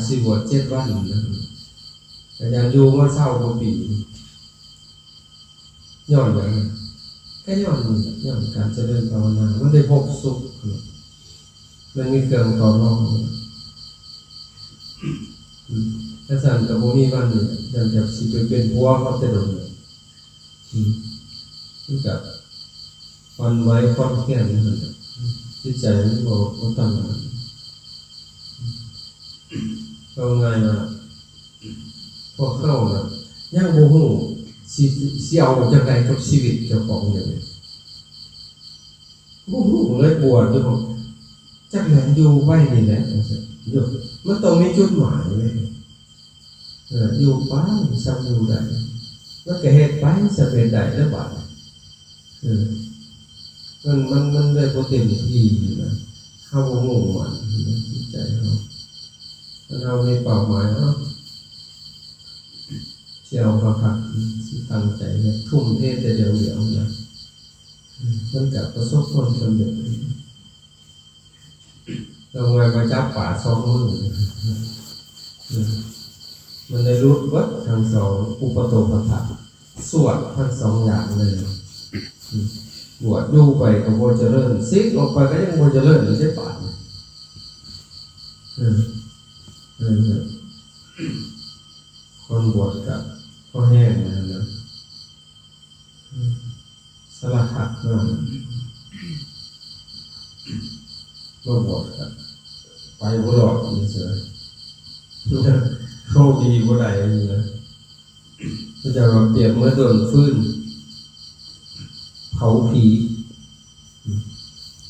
ຊິບວດເຈັດວັນນະ ອາຈານຢູ່ມາຊາວກວ່າປີ ຍ້ອນຫຍັງ? ກໍຍ້ອນນີ້ແຫຼະ ຍ້ອນການຈະເລີນພາວະນາ ມັນໄດ້ພົບສຸກ ມັນມີເຄື່ອງຕໍ່ລອງ. ອືມ ຖ້າຊັ້ນກໍບໍ່ມີວັນນີ້ແຫຼະ ຢ້ານຈະຊິໄປເປັນຜົວເຂົາແຕ່ດົນແລ້ວ. ອືມ ມັນກະຫວັ່ນໄຫວຄອນແຄນຢູ່ຫັ້ນແຫຼະ ຈິດໃຈມັນບໍ່ ບໍ່ຕັ້ງໝັ້ນ. ເວົ້າງ່າຍວ່າ ພວກເຮົານະ ຍັງບໍ່ຮູ້ຊິ ຊິເອົາຈັ່ງໃດກັບຊີວິດເຈົ້າຂອງດຽວນີ້ ບໍ່ຮູ້ເລີຍ. ບວດຢູ່ ຈັກແຫຼະ ຢູ່ໄປນີ້ແຫຼະ ວ່າຊັ້ນ ຢູ່ ມັນຕ້ອງມີຈຸດໝາຍເດ້. ເອີ ຢູ່ໄປສ່ຳຢູ່ໄດ້ ມັນກໍເຮັດໄປສ່ຳເຮັດໄດ້ແລ້ວບາດນີ້. ເອີ ມັນ ມັນ ມັນໄດ້ບໍ່ເຕັມທີ່ນະ ເຮົາບໍ່ມຸ່ງໝັ້ນໃນຈິດໃຈເຮົາ. ຄັນເຮົາມີເປົ້າໝາຍ ເຮົາຊິເອົາຄັກໆ ຊິຕັ້ງໃຈເຮັດ ທຸ່ມເທແຕ່ດຽວດຽວນະ ມັນກໍປະສົບຜົນສຳເລັດ. ເອົາໄວ້ມາຈັບປາສອງມື ເອີ ມັນໄດ້ຫຼຸດເບິດທັງສອງ ອຸປະໂຕປະຖານ ສວດທັງສອງຢ່າງເລີຍ. ບວດຢູ່ໄປກໍບໍ່ຈະເລີນ ສິກອອກໄປກໍຍັງບໍ່ຈະເລີນອີກເດ້ບາດນີ້. ເອີ ເອີ ຄົນບວດກໍພໍແຮງແລ້ວນະ. ສາລະພັດມາ ມາບວດກໍໄປບໍ່ລອດນີ້ເສີຍ ໂຊກດີບໍ່ໄດ້ນີ້ນະ. ເຂົາເຈົ້າວ່າປຽບເໝືອນຕົ້ນຟືນເຜົາຜີ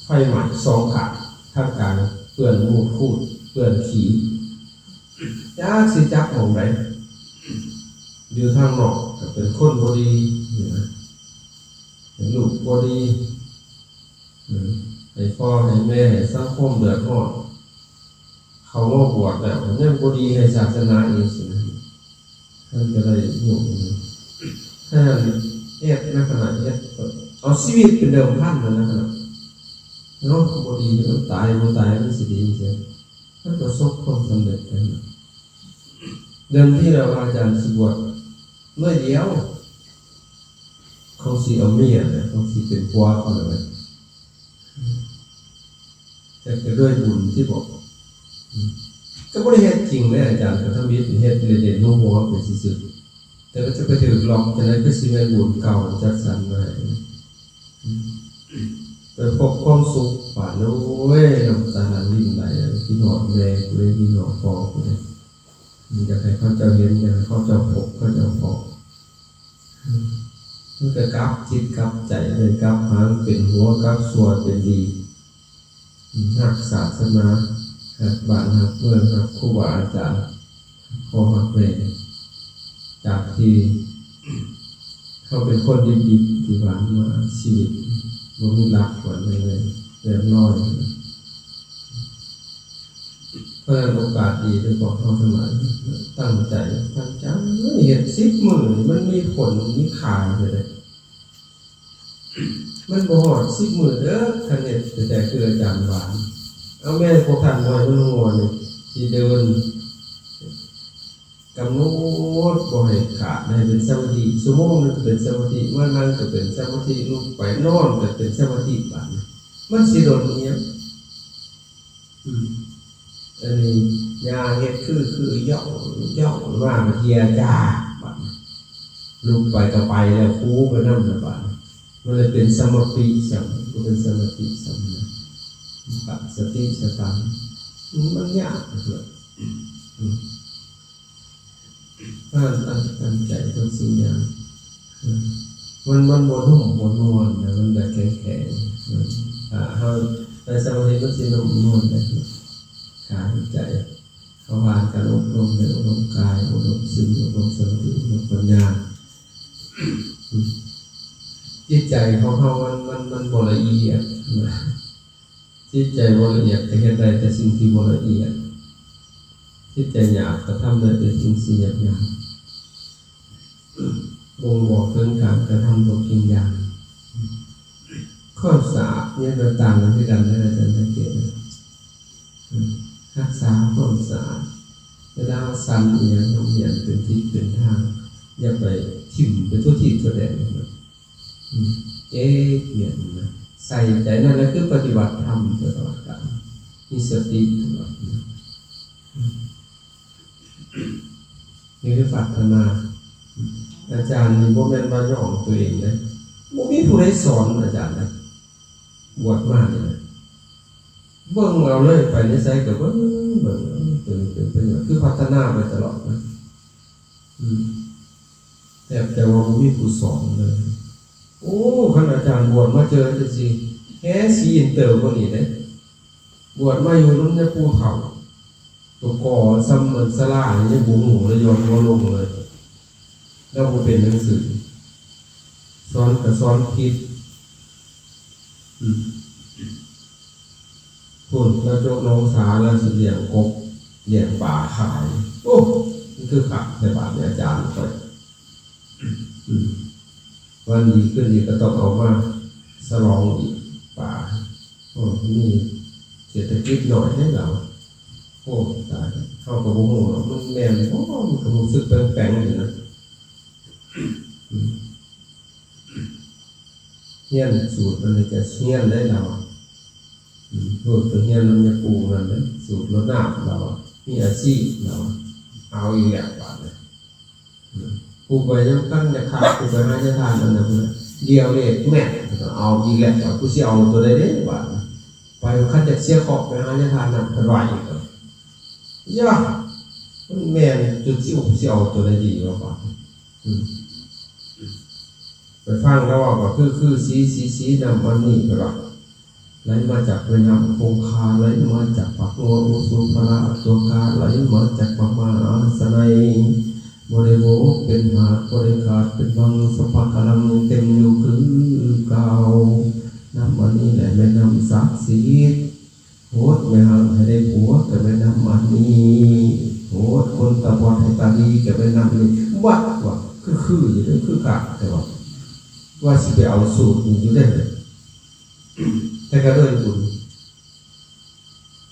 ໄຟໄໝ້ສອງຂ້າງ ທາງກາງເປື້ອນມູດຂູດ ເປື້ອນຂີ້ ຈັກຊິຈັບໝ່ອງໃດ. ຢູ່ທາງນອກກໍເປັນຄົນບໍ່ດີນີ້ນະ ເປັນລູກບໍ່ດີ ໃຫ້ພໍ່ໃຫ້ແມ່ ໃຫ້ສັງຄົມເດືອດຮ້ອນ. ເຂົ້າມາບວດແລ້ວ ຍັງບໍ່ດີໃຫ້ສາສະໜາອີກຊີ້ນະ ມັນກໍໄດ້ຢູ່. ຖ້າເຮັດໃນຂະນະເຮັດ ເອົາຊີວິດເປັນເດີມພັນນະ ຂະນະເນາະ ບໍ່ດີ ມັນຕາຍບໍ່ຕາຍ ມັນຊິດີຈັ່ງຊີ້ ມັນປະສົບຄວາມສຳເລັດໄປ. ເດືອນທີ່ແລ້ວ ອາຈານຊິບວດໜ້ອຍດຽວ ເຂົາຊິເອົາເມຍແລ້ວ ເຂົາຊິເປັນຜົວເຂົາແລ້ວ ແຕ່ກໍດ້ວຍບຸນທີ່ບອກ ກໍບໍ່ໄດ້ເຮັດຈິງເດ້ອາຈານ ກໍທຳອິດເຮັດເຫຼັ້ນໆຫົວໆໄປຊື່ໆ ແຕ່ກໍຈະໄປຖືກລັອກຈັ່ງໃດ ຄືຊິແມ່ນບຸນເກົ່າຈັດສັນມາໃຫ້. ໄປພົບຄວາມສຸກບາດ ໂອ້ຍ ນ້ຳຕາລິນໄຫຼ ຄິດຮອດແມ່ກູເດ້ ຄິດຮອດພໍ່ກູເດ້ ຢາກໃຫ້ເຂົາເຈົ້າເຫັນ ຢາກໃຫ້ເຂົາເຈົ້າພົບ ເຂົາເຈົ້າພໍ້ ມັນກໍກັບຈິດກັບໃຈເລີຍ ກັບຫາງເປັນຫົວ ກັບຊົ່ວເປັນດີ. ຮັກສາສະໜາ ຮັກບ້ານ ຮັກເມືອງ ຮັກຄູບາອາຈານ ພໍ່ຮັກແມ່ ຈາກທີ່ເຮົາເປັນຄົນດິບໆ ທີ່ຜ່ານມາຊີວິດບໍ່ມີຫຼັກແຫຼ່ງເລີຍ ແບບລອຍ. ເພາະນັ້ນໂອກາດດີເດີພວກເຮົາທັງຫຼາຍ ຕັ້ງໃຈ ຕັ້ງໃຈເຮັດສິບມື້ ມັນມີຜົນມີຄ່າເດີ. ມັນບໍ່ຮອດສິບມື້ເດີ ຄັນເຮັດແຕ່ຄືອາຈານຫວານ. ເອົາແມ່ນພວກທ່ານບໍ່ໃຫ້ມັນຫົວນີ້ ຊິເດີນກຳນົດບໍ່ໃຫ້ຂາດ ໃຫ້ເປັນສະມາທິ ຊົ່ວໂມງໜຶ່ງກໍເປັນສະມາທິ ມານັ່ງກໍເປັນສະມາທິ ລຸກໄປນອນກໍເປັນສະມາທິ ບາດນີ້ມັນຊິດົນອີຫຍັງ? ອືມ ອັນນີ້ຍ່າເຮັດຄື ຄື ຍ່ອງ ຍ່ອງມາ ມາເທຍຈ້າ ບາດນີ້ລຸກໄປກໍໄປແລ້ວ ຄູໄປນຳແລ້ວ ບາດນີ້ມັນເລີຍເປັນສະມາທິຊ້ຳ ບໍ່ເປັນສະມາທິຊ້ຳນະ ຂາດສະຕິສະຕັງ ມັນຍາກເນາະ. ອືມ ຖ້າຕັ້ງ ຕັ້ງໃຈທຸກສິ່ງຢ່າງ ມັນ ມັນບໍ່ນຸ້ມບໍ່ນວນນະ ມັນຈະແຂງໆ. ຖ້າເຮົາໄດ້ສະມາທິ ມັນຊິນຸ້ມນວນໄດ້ ກາຍໃຈ ເຮົາຜ່ານການອົບຮົມ ໄດ້ອົບຮົມກາຍ ອົບຮົມສິນ ອົບຮົມສະມາທິ ອົບຮົມປັນຍາ. ຈິດໃຈຂອງເຮົາມັນ ມັນ ມັນບໍ່ລະອຽດນະ. ຈິດໃຈບໍ່ລະອຽດກໍເຮັດໄດ້ແຕ່ສິ່ງທີ່ບໍ່ລະອຽດ, ຈິດໃຈຫຍາບກໍທຳໄດ້ແຕ່ສິ່ງທີ່ຫຍາບໆ, ບົ່ງບອກເຖິງການກະທຳທຸກສິ່ງຢ່າງ. ຄວາມສະອາດຫຍັງຕ່າງໆກໍຄືກັນເດີ, ອາຈານສັງເກດເດີ, ຮັກສາຄວາມສະອາດ. ເວລາເຮົາສັ່ນອີ່ຫຍັງ ເຮົາໝ້ຽນເປັນທິດເປັນທາງ ຢ່າໄປຖິ້ມໄປທົ່ວທິດທົ່ວແດນ. ອືມ ເອກໝ້ຽນນະ ໃສ່ໃຈ ນັ້ນແຫຼະຄືປະຕິບັດທຳຕະຫຼອດການ ມີສະຕິຕະຫຼອດນະ. ອືມ ນີ້ຄືພັດທະນາ. ອາຈານນີ້ບໍ່ແມ່ນວ່າຍ້ອງຕົວເອງເດ້ ບໍ່ມີຜູ້ໃດສອນອາຈານນະ ບວດມານີ້ນະ ເບິ່ງເອົາເລີຍ ໄປໃນໃສກໍເບິ່ງ ເບິ່ງ ເອີ ຕົວນີ້ເປັນປະໂຫຍດ ຄືພັດທະນາໄປຕະຫຼອດນະ. ອືມ ແຕ່ ແຕ່ວ່າບໍ່ມີຜູ້ສອນເລີຍ. ໂອ້ ຄັນອາຈານບວດມາເຈີຈັ່ງຊີ້ ແຮງຊິອິນເຕີກວ່ານີ້ເດ້. ບວດມາຢູ່ນຳຍາປູ່ເຖົ້າ ຕົວກໍສ່ຳອັນສາລານີ້ຍັງບໍ່ຮູ້ເລີຍ ຍ້ອນບໍ່ລົງເລີຍ ແລ້ວບໍ່ເປັນໜັງສື ສອນກໍສອນຜິດ. ອືມ ພຸ້ນ ລາວຈົບໜອງສາ ລາວຊິລ້ຽງກົບລ້ຽງປາຂາຍ. ໂອ້ ມັນຄືຄັກແທ້ບາດນີ້ອາຈານຂ້ອຍ. ອືມ ວັນດີຄືນດີກໍຕ້ອງເອົາມາສະຫຼອງອີກປາ. ໂອ້ ມີເສດຖະກິດໜ້ອຍແທ້ລາວ. ໂອ້ ຕາຍ ເຮົາກໍບໍ່ຮູ້ເນາະ ມັນແມ່ນບໍ່ ມັນກໍຮູ້ສຶກແປງໆຢູ່ນະ. ອືມ ຮຽນສູດອັນນີ້ກໍຮຽນໄດ້ລາວ. ອືມ ໂລດໄປຮຽນນຳຍາປູ່ນັ້ນເດ້ ສູດລົດນ້ຳລາວ ມີອາຊີບລາວ ເອົາອີກແລ້ວບາດນີ້. ອືມ ຜູ້ໄປນຳກັນຈະຂາດ ຜູ້ໄປຫາຍາທານນັ້ນນະ ດຽວເລກແມ່ນ ເອົາອີກແລ້ວ ຜູ້ຊິເອົາຕົວໃດເດ້ບາດນີ້. ໄປຄັນຈະເສຍເຄາະ ໄປຫາຍາທານນັ້ນ ເພິ່ນວ່າອີກ. ຢາ ມັນແມ່ນຈຸດ ຊິເອົາ ຊິເອົາຕົວໃດດີວະບາດນີ້. ອືມ ໄປຟັງລາວເວົ້າກໍຄື ຄືສີ ສີ ສີ ນ້ຳອັນນີ້ ເພິ່ນວ່າ ໄຫຼມາຈາກແມ່ນ້ຳຄົງຄາ ໄຫຼມາຈາກປາກງໍ ອຸສຸພະລາ ຕົວກາ ໄຫຼມາຈາກປາກມະຫາສະໄນ ບໍ່ໄດ້ໂຫວກເປັນຫາດ ບໍ່ໄດ້ຂາດເປັນວັງ ສະພະກະລັງຍັງເຕັມຢູ່ຄືເກົ່າ. ນ້ຳອັນນີ້ແຫຼະແມ່ນນ້ຳສັກສິດ. ໂຫດແມ່ຮັກໃຫ້ໄດ້ຜົວກໍແມ່ນນ້ຳອັນນີ້ ໂຫດຄົນຕາບອດໃຫ້ຕາດີກໍແມ່ນນ້ຳນີ້. ວັດວ່າ ຄື ຄືຢູ່ເດ້ ຄືຄັກແຕ່ວ່າ ວ່າຊິໄປເອົາສູດນີ້ຢູ່ເດ້ ແຕ່ກໍໂດຍບຸນ.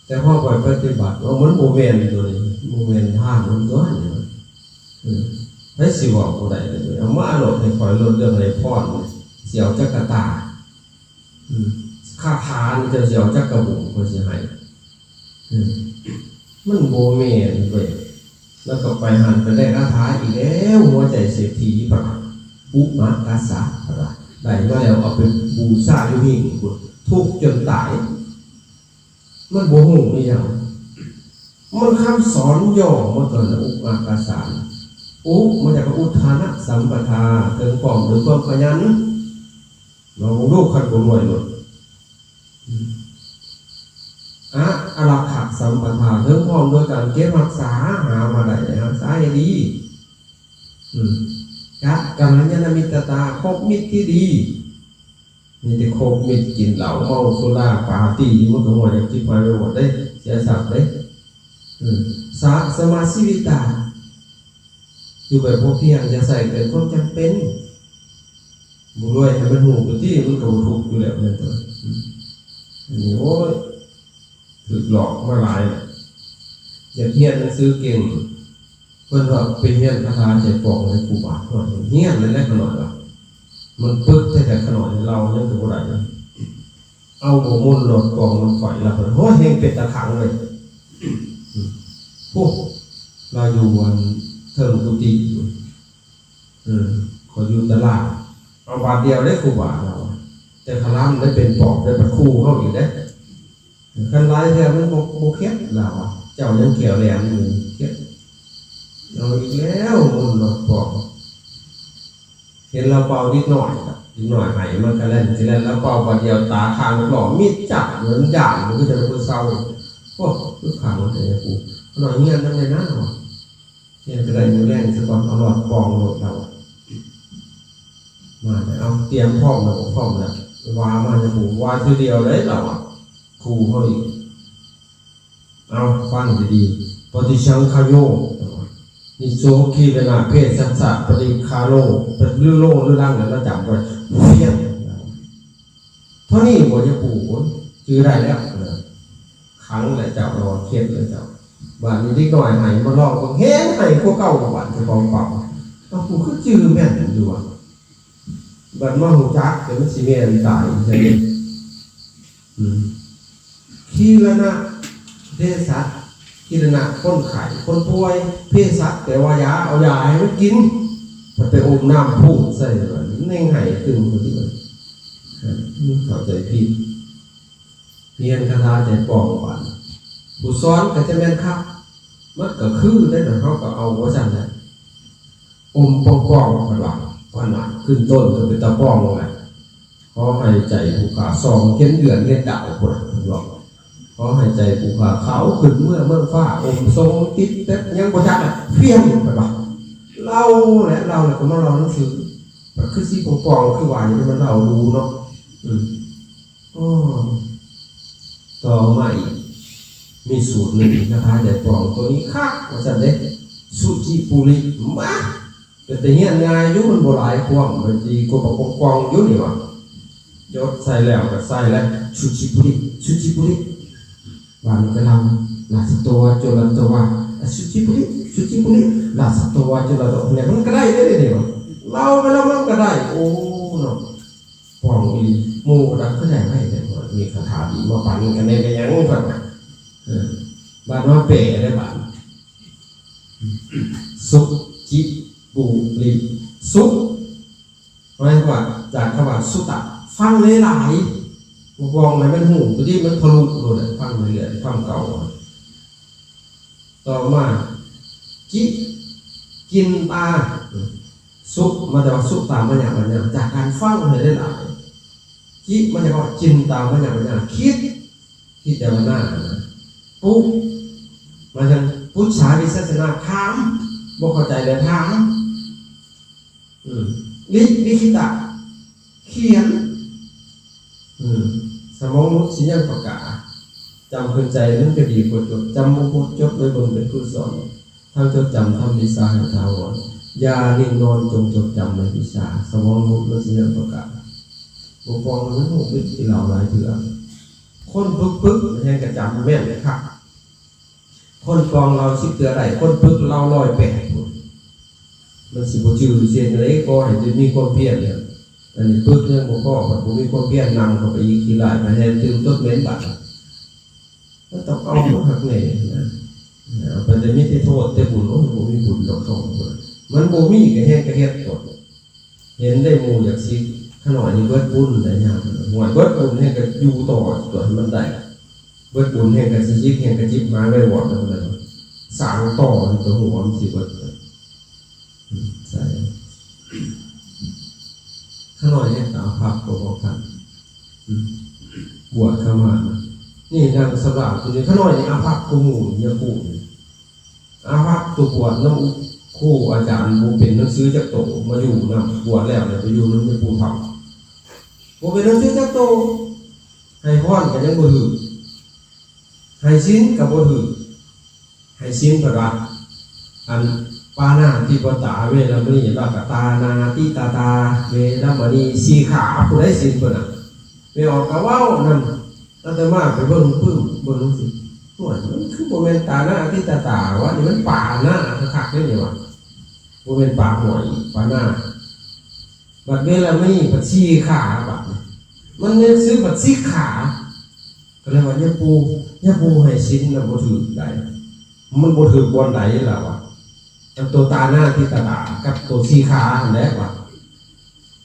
ແຕ່ພໍໄປປະຕິບັດ ເອົາ ມັນບໍ່ແມ່ນຕົວນີ້ ບໍ່ແມ່ນທາງມັນຕົວນີ້. ເອີ ໃຜຊິເວົ້າບໍ່ໄດ້ເລີຍ ເອົາມາໂລດ ໃຫ້ຂ້ອຍໂລດເລື່ອງໃຫ້ພອນ ຊິເອົາຈັກກະຕາ. ອືມ ຄາຖານີ້ເຈົ້າຊິເອົາຈັກກະບຸງ ຂ້ອຍຊິໃຫ້. ອືມ ມັນບໍ່ແມ່ນເວີຍ. ແລ້ວກໍໄປຫັ້ນໄປໄດ້ຄາຖາອີກແລ້ວ ຫົວໃຈເສດຖີ ປະ ອຸມາກາສະ ປະ ໄດ້ມາແລ້ວເອົາໄປບູຊາຢູ່ຫິ້ງພຸ້ນ ທຸກຈົນຕາຍ. ມັນບໍ່ຮູ້ອີ່ຫຍັງ ມັນຄຳສອນຫຍໍ້ມາຕົວນະ ອຸມາກາສະ. ອຸມາຈາກອຸທານະສຳປະທາ ເຖິງພ້ອມດ້ວຍຄວາມຂະຫຍັນ. ລອງເບິ່ງດູ ຄັນບໍ່ລວຍໂລດ. ອາ ອາລັກຂະສຳປະທາ ເຖິງພ້ອມໂດຍການເກັບຮັກສາ ຫາມາໄດ້ ໃຫ້ຮັກສາໃຫ້ດີ. ອືມ ກະກັນລະຍານະມິດຕະຕາ ຄົບມິດທີ່ດີ. ມີແຕ່ຄົບມິດ ກິນເຫຼົ້າ ເມົາສຸລາ ປາຕີ ມັນກໍຫົວຢາກຈິບຫາຍໄປໝົດເດ້ ເສຍຊັບເດ້. ອືມ ສະ ສະມາຊີວິຕາ ຢູ່ແບບພໍພຽງ ຢ່າໃຊ້ເກີນຄວາມຈຳເປັນ. ບໍ່ລວຍໃຫ້ມັນຮູ້ໄປຕິ ມັນກໍບໍ່ທຸກຢູ່ແລ້ວແມ່ນຕົວະ. ອືມ ອັນນີ້ ໂອ້ຍ ຖືກຫຼອກມາຫຼາຍແລ້ວ. ຢາກຮຽນໜັງສືເກັ່ງ ເພິ່ນວ່າໄປຮຽນຄາຖາໃຈປອງໃຫ້ຄູບາ. ຮຽນນັ້ນແຫຼະຂະນ້ອຍວ່າ ມັນປຶກແທ້ໆ ຂະນ້ອຍເລົ່າຍັງກໍບໍ່ໄດ້. ເອົາບໍ່ມົນຫຼອດປ່ອງນຳຂ້ອຍລະ ເພິ່ນ ໂອ້ຍ ແຮງເປັນຕາຄັງເລີຍ. ໂອ້ ລາວຢູ່ອັນເທິງກຸຕິພຸ້ນ. ເອີ ຂ້ອຍຢູ່ຕະລາດ ເອົາບາດດຽວເດ້ຄູບາລາວ ແຕ່ຄະລາມໄດ້ເປັນປອບໄດ້ບັດຄູເຮົາອີກເດ້. ຄັນຫຼາຍເທື່ອມັນບໍ່ ບໍ່ເຂັດລາວ ເຈົ້າຍັງແຂວແຫຼມຢູ່ ເຂັດ. ເອົາອີກແລ້ວມົນຫຼອດປ່ອງ ເຫັນລາວເປົ່າເດັກນ້ອຍ ເດັກນ້ອຍໄຫ້ມັນກະແລ່ນ ກະແລ່ນ ລາວເປົ່າບາດດຽວຕາຄ້າງຫຼໍ່ມິດຈັກ ມັນຢ້ານ ມັນຄືຈະບໍ່ເຊົາ. ໂອ້ ຄືຂັງແທ້ກູ ໜ້ອຍຮຽນນຳແດ່ນາ. ຮຽນກໍໄດ້ມື້ແລງຊະກ່ອນ ເອົາຫຼອດປ່ອງໂລດລາວ. ມາແລ້ວ ເອົາ ຕຽມພ້ອມແລ້ວບໍ່? ພ້ອມແລ້ວ ວ່າມາແລ້ວບໍ່? ວ່າທີດຽວເດ້ລາວ. ຄູເຮົາອີກ ເອົາ ຟັງດີໆ ປະຕິສັງຂະໂຍ ນິໂສກີລະນະເພສັດສະປະລິຄາໂລ ປະລິໂລຫຼືລັງ ລະຈຳໄວ້ ພຽງ ເທົ່ານີ້ບໍ່ ຍາປູ່ ຈື່ໄດ້ແລ້ວ. ເອີ ຂັງແລ້ວເຈົ້າ ເອົາ ເຂັດແລ້ວເຈົ້າ. ບາດນີ້ເດັກນ້ອຍໄຫ້ ມາລອງເບິ່ງ ແຮງໄຫ້ກວ່າເກົ່າ. ບາດເຈົ້າຂອງເປົ່າ ເອົາ ກູຄືຈື່ແມ່ນຢູ່ວ່າ ບາດມາຮູ້ຈັກ ແຕ່ມັນຊິແມ່ນຕາຍໃສ່ເດ້. ອືມ ຄີລະນະເພສັດ ຄີລະນະຄົນໄຂ້ ຄົນປ່ວຍ ເພສັດ ແປວ່າຢາ ເອົາຢາໃຫ້ມັນກິນ ໄປອົມນ້ຳພູດໃສ່ ມັນຍັງໄຫ້ຕື່ມຢູ່ຕິ. ເຂົ້າໃຈຜິດ. ຮຽນຄາຖາໃຈປ່ອງບາດ ຜູ້ສອນກໍຈະແມ່ນຄັກ ມັນກໍຄືໄດ້ ເຮົາກໍເອົາວ່າຊັ້ນແຫຼະ. ອົມປ່ອງໆ ເພິ່ນວ່າ ເພິ່ນວ່າຂຶ້ນຕົ້ນກໍເປັນຕາປ່ອງແຫຼະ. ຂໍໃຫ້ໃຈຜູ້ຂ້າສ່ອງເຫັນເດືອນເຫັນດາວພຸ້ນນະ ເພິ່ນວ່າ. ຂໍໃຫ້ໃຈຜູ້ຂ້າຂາວຂຶ້ນເມືອເມືອງຟ້າ ອົມຊົງຕິດແປັບ ຫຍັງບໍ່ຈັກລະ ຟຽງ ເພິ່ນວ່າ. ເລົ່າແຫຼະ ເລົ່າແລ້ວກໍມາເລົ່າໜັງສື ມັນຄືຊິປ່ອງໆ ຄືວ່າຢູ່ ມັນເລົ່າດູເນາະ. ອືມ ອໍ ຕໍ່ມາອີກ ມີສູດໜຶ່ງ ຄາຖາໃຈປ່ອງ ໂຕນີ້ຄັກວ່າຊັ້ນເດ້ ສຸຈິປຸລິ. ມາ ເປັນຕາຮຽນງ່າຍຢູ່ ມັນບໍ່ຫຼາຍຄວາມ ມັນຊິກວ້າງໆ ຢູ່ນີ້ວ່າ. ຈົດໃສ່ແລ້ວກໍໃສ່ແລ້ວ ສຸຈິປຸລິ ສຸຈິປຸລິ. ບາດນີ້ກໍເລົ່າ ລາຊະໂຕວາໂຈລະຕະວາ ອະ ສຸຈິປຸລິ ສຸຈິປຸລິ ລາຊະໂຕວາໂຈລະຕະວາ ແລ້ວມັນກໍໄດ້ເດ້ນີ້ວ່າ. ເລົ່າໄປເລົ່າມາມັນກໍໄດ້ ໂອ້ ເນາະ. ປ່ອງອີ່ຫຼີ ໝູ່ກໍໄດ້ ຄືໄດ້ໄວແທ້ ມີຄາຖາດີມາປັນກັນແດ່ ແມ່ນຫຍັງ ເພິ່ນວ່າ. ເອີ ບາດມາແປໄດ້ບາດ ສຸຈິປຸລິ ສຸ ໝາຍຄວາມວ່າ ຈາກຄຳວ່າສຸຕະ ຟັງຫຼາຍໆ ບໍ່ບອກໃຫ້ມັນຮູ້ ຕົວນີ້ມັນທະລຸໂລດ ຟັງເລື້ອຍໆ ຄຳເກົ່າ. ຕໍ່ມາ ຈິ ກິນຕາ ສຸ ມາຈາກວ່າ ສຸຕາມະຍະປັນຍາ ຈາກການຟັງໃຫ້ຫຼາຍໆ. ຈິ ມາຈາກວ່າ ຈິນຕາມະຍະປັນຍາ ຄິດ ພິຈາລະນານະ. ປຸ ມາຈາກ ປຸດສາວິສັດສະນາ ຖາມ ບໍ່ເຂົ້າໃຈແລ້ວຖາມ. ອືມ ລິ ລິຂິຕະ ຂຽນ. ອືມ ສະໝອງຫຼຸດຊິຍັງປະກາ ຈຳຂຶ້ນໃຈມັນກໍດີກວ່າຈົດ ຈຳບໍ່ໝົດຈົດໄວ້ເບິ່ງເປັນຄູສອນ ທັງຈົດຈຳທຳວິຊາໃຫ້ຖາວອນ ຢ່ານິ່ງນອນຈົ່ງຈົດຈຳໃນວິຊາ ສະໝອງຫຼຸດມັນຊິຍັງປະກາ ບໍ່ປ່ອງມັນຮູ້ເປັນກິເຫຼົ້າຫຼາຍເທື່ອ ຄົນປຶກໆ ແຮ່ງກະຈຳແມ່ນຄັກ. ຄົນປ່ອງເລົ່າສິບເທື່ອໄດ້ ຄົນປຶກເລົ່າຮ້ອຍແປດພຸ້ນ ມັນຊິບໍ່ຈື່ຊິເຮັດຈັ່ງໃດ ຂໍໃຫ້ມີຄວາມພຽນ. ອັນນີ້ປຶກຍັງບໍ່ພໍ ບັດບໍ່ມີຄວາມພຽນ ນຳເຂົ້າໄປອີກ ຂີ້ຮ້າຍໄປແຮ່ຕື່ມຕົດເໝັນບາດ ມັນຕ້ອງເອົາຄົນຮັກແນ່ນະ ເອົາໄປແຕ່ມີແຕ່ໂທດແຕ່ບຸນ ໂອ້ຍ ບໍ່ມີບຸນດອກເຮົາ ມັນບໍ່ມີກໍແຮ່ງກະເຮັດຕົດ. ເຫັນໄດ້ໝູ່ຢາກສິກ ຂະນ້ອຍນີ້ເບິດບຸນໄດ້ຍາມ ໂອ້ຍ ເບິດບຸນແຮ່ງກະຢູ່ຕໍ່ຕົວໃຫ້ມັນໄດ້ ເບິດບຸນແຮ່ງກະຊິສິກ ແຮ່ງກະຈິບຫາໄວ້ວອດແລ້ວ ສ້າງຕໍ່ໃຫ້ຕົວຫົວມັນຊິເບິດ ອືມ ໃສ່ ຂະນ້ອຍແຮ່ງຕາພັບກໍບໍ່ທັນ ອືມ ບວດເຂົ້າມາ ນີ້ນາງສຳລານຜູ້ນີ້ ຂະນ້ອຍນີ້ອາພັບກວ່າໝູ່ ຍາຄູນີ້ ອາພັບຕົວບວດນຳຄູອາຈານ ບໍ່ເປັນໜັງສືຈັກໂຕ ມາຢູ່ນຳ ບວດແລ້ວໄປຢູ່ນຳຍາປູ່ເຖົ້າ ບໍ່ເປັນໜັງສືຈັກໂຕ ໃຫ້ພອນກໍຍັງບໍ່ຖືກ ໃຫ້ສິນກໍບໍ່ຖືກ ໃຫ້ສິນເພິ່ນວ່າ ອັນ ປານາຕິປາຕາ ເວລະມະນີ ລະກະຕານາຕິຕາຕາ ເວລະມະນີ ສີ່ຂາ ຜູ້ໃດສິນເພິ່ນນະ ແມ່ອອກກໍເວົ້ານຳ ອາດຕະມາໄປເບິ່ງປຶ້ມ ເບິ່ງຈັ່ງຊີ້ ໂອ້ຍ ມັນຄືບໍ່ແມ່ນຕານາອະຕິຕາຕາວະ ນີ້ມັນປານາຄັກໆເດ້ນີ້ວະ ບໍ່ແມ່ນປາຫ້ວຍ ປານາ ບັດເວລາມີບັດສີ່ຂາ ບັດນີ້ມັນຍັງຊື້ບັດສິກຂາ ກໍເລີຍວ່າ ຍາປູ່ ຍາປູ່ໃຫ້ສິນນະບໍ່ຖືກໃດ ມັນບໍ່ຖືກບ່ອນໃດລະວະ ອັນໂຕຕານາທິຕະຕາ ກັບໂຕສີ່ຂາຫັ້ນແຫຼະວ່າ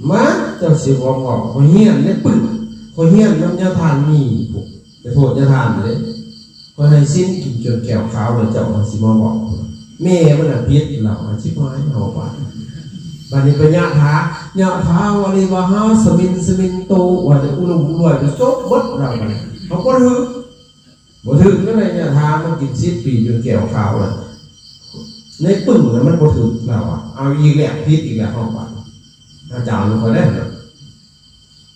ມາ ເຈົ້າຊິບອກ ຂ້ອຍຮຽນໃນປຶ້ມ ຂ້ອຍຮຽນນຳຍາທ່ານມີພຸ້ນ ໄປໂທດຍາທ່ານເດ້ ຂ້ອຍໃຫ້ສິນກິນຈົນແກ້ວຂາວແລ້ວ ເຈົ້າຊິມາເວົ້າ ແມ່ມັນນະຜິດລາວ ຊິບຫາຍເຮົາບາດ ບາດນີ້ໄປຍະຖາ ຍະຖາວາລິວະຫາສະມິນສະມິນໂຕ ວ່າແຕ່ອຸລຸມອຸລວຍໄປຈົບເບິດລາວ ບາດນີ້ເຮົາບໍ່ຖືກ ບໍ່ຖືກແນວໃດ ຍະຖາມັນກິນສິບປີຈົນແກ້ວຂາວແລ້ວ ໃນປຶ້ມນະມັນບໍ່ຖືກລາວ ເອົາອີກແລ້ວ ຜິດອີກແລ້ວເຮົາບາດ ອາຈານຂ້ອຍເດ້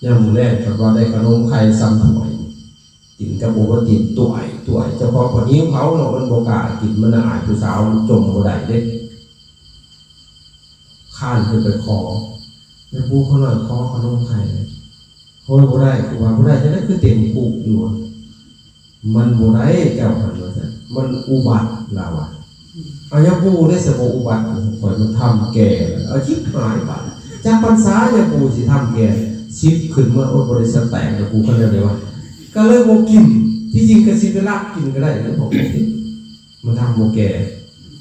ຍາມມື້ແລງ ຄັນວ່າໄດ້ຂະໜົມໄຂ່ຊຳຖ້ວຍ ກິນກັບໂອວັນຕິນ ຖ້ວຍ ຖ້ວຍ ເຈົ້າຂອງກໍຫິວເຂົາເນາະ ມັນບໍ່ກ້າກິນ ມັນອາຍຜູ້ສາວ ມັນຈົ່ມບໍ່ໄດ້ເດ້ ຄ້ານຂຶ້ນໄປຂໍ ແມ່ປູ່ຂ້ານ້ອຍ ຂໍຂະໜົມໄຂ່ ໂອ້ຍ ບໍ່ໄດ້ ຄູບາ ບໍ່ໄດ້ ຈັ່ງໃດຄືເຕັມຄຸກຢູ່ ມັນບໍ່ໄດ້ ເຈົ້າຫັ້ນວ່າຊັ້ນ ມັນອຸບັດລາວວ່າ. ອາ ຍາປູເດ້ ສະບໍ່ອຸບັດ ຂ້ອຍມັນທຳແກ່. ເອົາ ຊິບຫາຍບາດ ຈັກພັນສາຍາປູຊິທຳແກ່ ສິບຂຶ້ນມາ ໂອ້ຍ ບໍ່ໄດ້ສະແຕກ ຍາປູ ຄັນແນວໃດວະ ກໍເລີຍບໍ່ກິນ. ທີ່ຈິງກໍຊິໄປລັກກິນກໍໄດ້ ບອກ ມັນທຳບໍ່ແກ່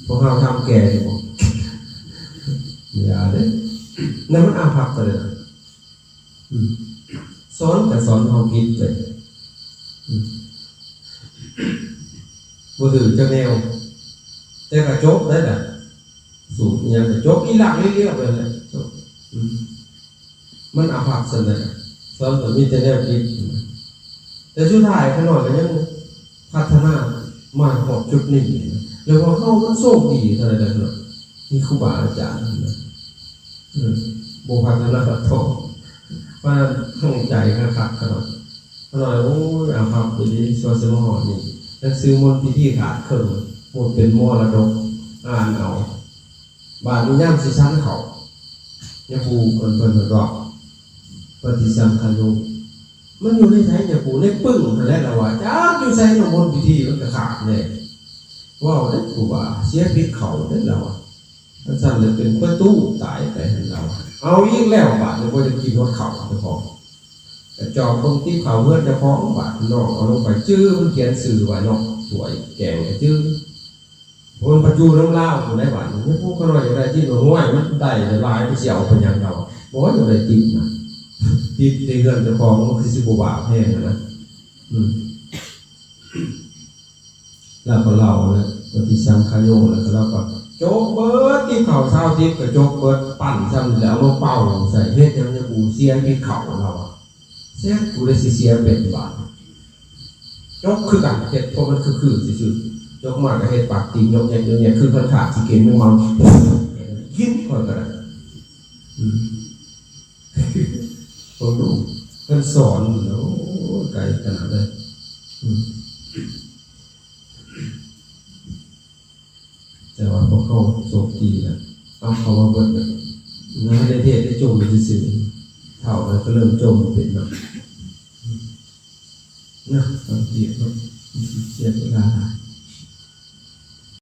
ພວກເຮົາທຳແກ່ຢູ່ບໍ່? ຢ່າເດ້ ນັ້ນມັນອາພັບກັນເລີຍນະ. ອືມ ສອນກໍສອນເຮົາຜິດໄປ ອືມ ບໍ່ຖືກຈັກແນວ ແຕ່ກໍຈົບໄດ້ລະ ສູດອີ່ຫຍັງກໍຈົບ ອີຫຼັກອີຫຼຽວໄປແຫຼະ ຈົບ. ອືມ ມັນອາພັບຊັ້ນແຫຼະ ສອນກໍມີແຕ່ແນວຜິດ ແຕ່ສຸດທ້າຍຂ້ານ້ອຍກໍຍັງພັດທະນາມາຮອດຈຸດນີ້ ແລ້ວວ່າເຮົາມັນໂຊກດີເທົ່າໃດແລ້ວເນາະ ມີຄູບາອາຈານນະ ເອີ ບໍ່ພັດທະນາຕໍ່ ເພາະນັ້ນຕັ້ງໃຈຄັກໆ ຂະໜາດ ຂະໜາດ ໂອ້ຍ ອາພັບອີ່ຫຼີ ຊົ່ວຊິມາຮອດນີ້ ໜັງສືມົນພິທີຂາດເຄິ່ງ ໝົດເປັນມໍລະດົກ ອ່ານເອົາ. ບາດນີ້ຍາມຊິສັນເຂົ້າ ຍາປູເພິ່ນ ເພິ່ນ ເພິ່ນເວົ້າ ປະຕິສັງຂະໂຍ ມັນຢູ່ໃນໃສຍາປູ? ໃນປຶ້ງຫັ້ນແຫຼະ ລາວວ່າ ຈັກຢູ່ໃສເນາະ ມົນພິທີມັນກໍຂາດແດ່. ເວົ້າເດ້ຄູບາ ເສຍຜິດເຂົ້າເດ້ ລາວວ່າ. ຄັນຊັ້ນແລ້ວເປັນປະຕູຕາຍໄປຫັ້ນ ລາວວ່າ. ເອົາອີກແລ້ວ ບາດນີ້ບໍ່ຢາກກິນຮອດເຂົ້າເຈົ້າຂອງ ກະຈອກເບິ່ງຕິບເຂົ້າເຮືອນເຈົ້າຂອງ ບາດນ້ອງເອົາລົງໄປ ຈື່ ມັນຂຽນຊື່ໄວ້ເນາະ ຖ້ວຍແກງກະຈື່. ຄົນພັດຢູ່ນຳລາວພຸ້ນໃດ໋ ບາດນີ້ ໂອ້ ຂ້ານ້ອຍຢາກໄດ້ຕິບ ໂອ້ຍ ມັນໄດ້ຫຼາຍ ມັນຊິເອົາໄປຫຍັງລາວ ບໍ່ຢາກໄດ້ຕິບນະ ຕິບໃນເຮືອນເຈົ້າຂອງ ມັນຄືຊິບໍ່ບາບແຮງຫັ້ນນະ. ອືມ ລາວກໍເລົ່າແລ້ວ ປະຕິສັງຂະໂຍ ແລ້ວກໍລາວກໍຈົກເບິດ ຕິບເຂົ້າຊາວຕິບກໍຈົກເບິດ ປັ້ນຊ່ຳນີ້ແຫຼະ ເອົາມາເປົ່າໃສ່ ເຮັດຫຍັງຍາປູ ເສຍຕິບເຂົ້າ ລາວວ່າ. ແຊງ ກູໄດ້ຊິເສຍເປັນບາດ ຈົກຄືກັນ ເຮັດ ເພາະມັນຄືໆ ຊື່ໆ ຈົກມາກໍເຮັດປາກຕີນ ຍົກແຍກ ຍົກແຍກ ຄືຄັນຂາດຊິກິນ ແມ່ນບໍ່ ກິນຂ້ອຍກໍໄດ້. ອືມ ເບິ່ງດູ ເພິ່ນສອນ ໂອ້ຍ ໄກຂະໜາດເລີຍ. ອືມ ແຕ່ວ່າພວກເຮົາໂຊກດີນະ ເອົາເຂົ້າມາເບິດນະ ໃນເທດໄດ້ຈົ່ມຊື່ໆ ເຖົ້າແລ້ວກໍເລີ່ມຈົ່ມເປັນນະ ນະ ສັງເກດເນາະ ມັນຊິເສຍເວລາຫຼາຍ.